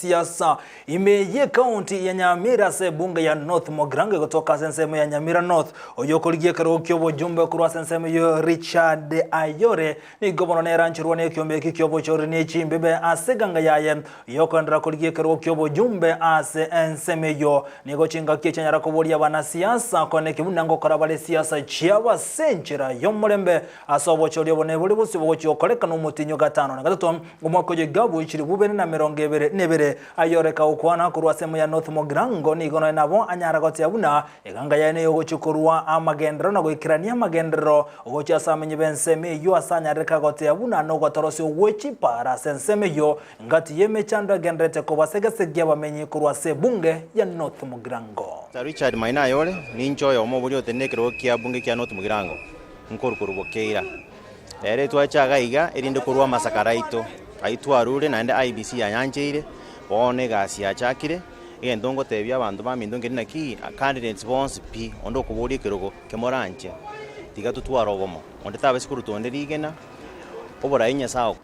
siasa ime y'ekaunti ya Nyamira ase ebunge ya North Mugirango egotoka ase ensemo ya Nyamira North. Oyio okorigia ekerogo ki'obojumbe korwa ase ensemo eyio Richard Ayore nigo bono nerancherwa nekiombe eki ki'obochori ne chimbibe ase eganga yaye yokoenderera korigia ekerogo ki'obojumbe ase ensemo eyio. Nigo chingaki echianyara koboria abanasiasa koeneki buna ngokora bare siasa chiabo ase enchera y'omorembe Ase obochori obo nebori bosio bogochia gokorekana omotienyi o gatano na gatato, omwaka oyo iga bwe 2022. Ayoreka gokwana korwa ase emo ya North Mugirango nigo nonya nabo anyara goteba buna eganga yaye neyogochia korwa amagenderero na goikerania amagenderero gochia ase amenyi b'ensemo eyio ase anyarereka goteba buna nogotorosia ogwe chipara ase ensemo eyio ngati y'emechando egendererete koba ase egese gi'abamenyi korwa ase ebunge ya North Mugirango. Sir Richard Maina Ayore, Ninche oyomo oboria otenene ekerogo kia bunge kia North Mugirango. nkorukorwa bokeira. Ere twacha iga iga erinde korwa amasakara aito, ayio twarure naende IEBC yanyancheire, bono egasi yachakire, egento ngotebia abanto baminto nkeri naki, candidates bonsi pi, onde okoboria ekerogo kemoranche, tiga totware obomo, onde tabasi koruta onde rigena, oborai Nyasae.